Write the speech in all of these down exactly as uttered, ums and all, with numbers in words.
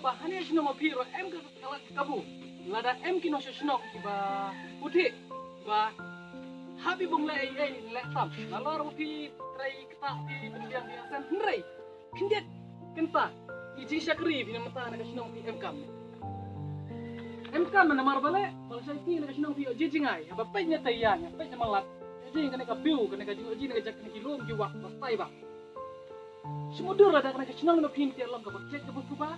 Ba hane shnong ma phi ruh em ka ka lad ka kabu. Lada em ki nongshong shnong kiba puthi ba ha phi bong leh ei ei leh tam. Nalor ma phi trei kata phi pynbiang phi asen hynrei khyndiat kynta i jingshakri phi na mynta na ka shnong phi em kam. Em kam namar ba leh ba lashai phi na ka shnong phi o jijingai haba peit na tayang peit na malat. Jing kane ka biu kane ka jing o jing na ka jak kane ki lum ki wak ba tai ba. Smudur lada kane ka shnong na phin tiar long kaba khet kaba suba.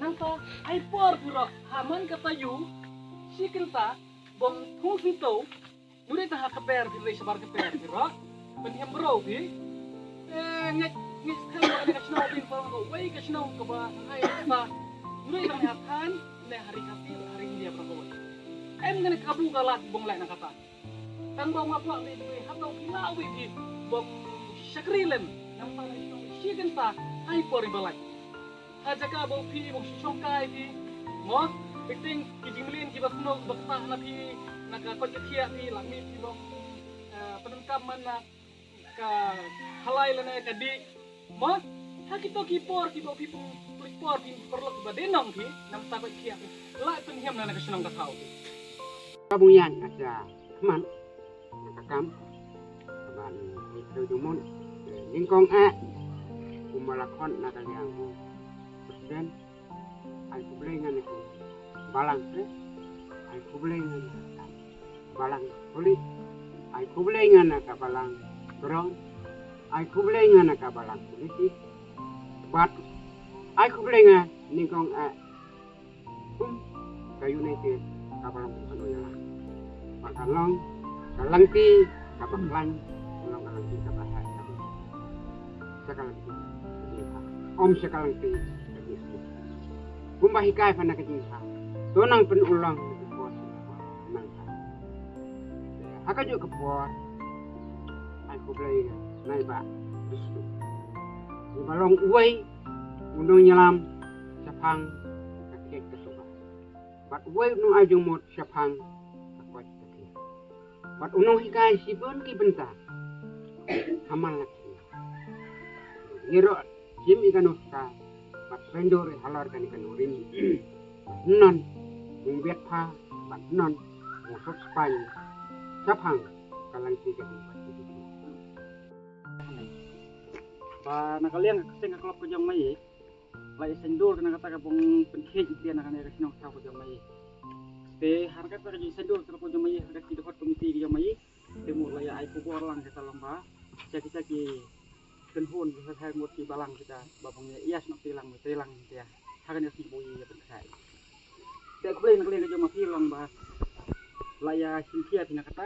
Nangta ai por phi ruh ha man ka tayu shi kynta bong thung sito. Nuri ta ha ka per phi rei shabar ka per phi ruh. Pynhiam bro phi. Eh, ngek ngek sel ba kane ka shnong phi pang ko wei ka shnong kaba ai ba. Nuri ta ha than ne hari ka phi hari India pang ko wei. Em kane ka bu ka lad bong leh na kata. Tang ba nga kwah dei dei ha tau phi la wei phi bong shakri lem. Namta na shnong shi kynta hai por i balai. Ha jaka ba phi bong shi shong kai phi. Mo, phi ting ki jingmlien kiba snow ba kata na phi na ka kot ka khia phi la mi phi bong. Eh, pyndonkam man na ka halai lane ka di. Mo, ha kito ki por kiba phi pun por phi por lok ba dei nong phi namta kot khia phi. La pynhiam na na ka shnong ka thau phi. Ka bung yan ka sa. Khmat na ka kam ban ito jumon nyngkong eh kumba la khot na ka liang u president. Ai khublei ngan na ka balang te ai khublei ngan na ka balang puli ai khublei ngan na ka balang grong ai khublei ngan na ka balang polisi bat ai khublei ngan nyngkong eh Kum ka United ka ba long ka Noya. Ba ka long ka Langti ka ba klan ka long ka Langti ka ba ha ka ba sa ka Langti. Om sa ka Langti ka ba. Kum ba hikai pa na ka jingha. To nang pyn ulang ka por nang ha. Ha ka juk ka por ai khublei nai ba. Ba long uwei u nongïalam shaphang ka khet ka suba. Bad uwei u nongai jingmut shaphang ka koit ka khiah. Bad u nonghikai shibun ki bynta ha man la ki. Ngi ruh shim ïa ka nuksa bad pyndur ïa halor kane ka nongrim. Bad non u biat pha bad non u sop spang shaphang ka Langti ka ding bad ki ding. Ba na ka liang ka seng ka klop ka jong ma ïeit. La ïa sendul kane kata ka bong pynkhih ïa na kane ka shnong thaw ka jong ma ïeit. Te har kata ka jong sendul ka klop ka jong ma ïeit har kata ki dkhot komiti ka jong ma ïeit. Te mut la ïa ai khubor lang kata lang ba. Cha kita ki kynhun ki hai mut ki balang kita ba bong ïa ïas nok ti lang ti lang te. Ha kane ka seng bong ïa pynkhih. Te khublei na ka liang ka jong ma phi lang ba. La ïa sngewkhia phi na kata.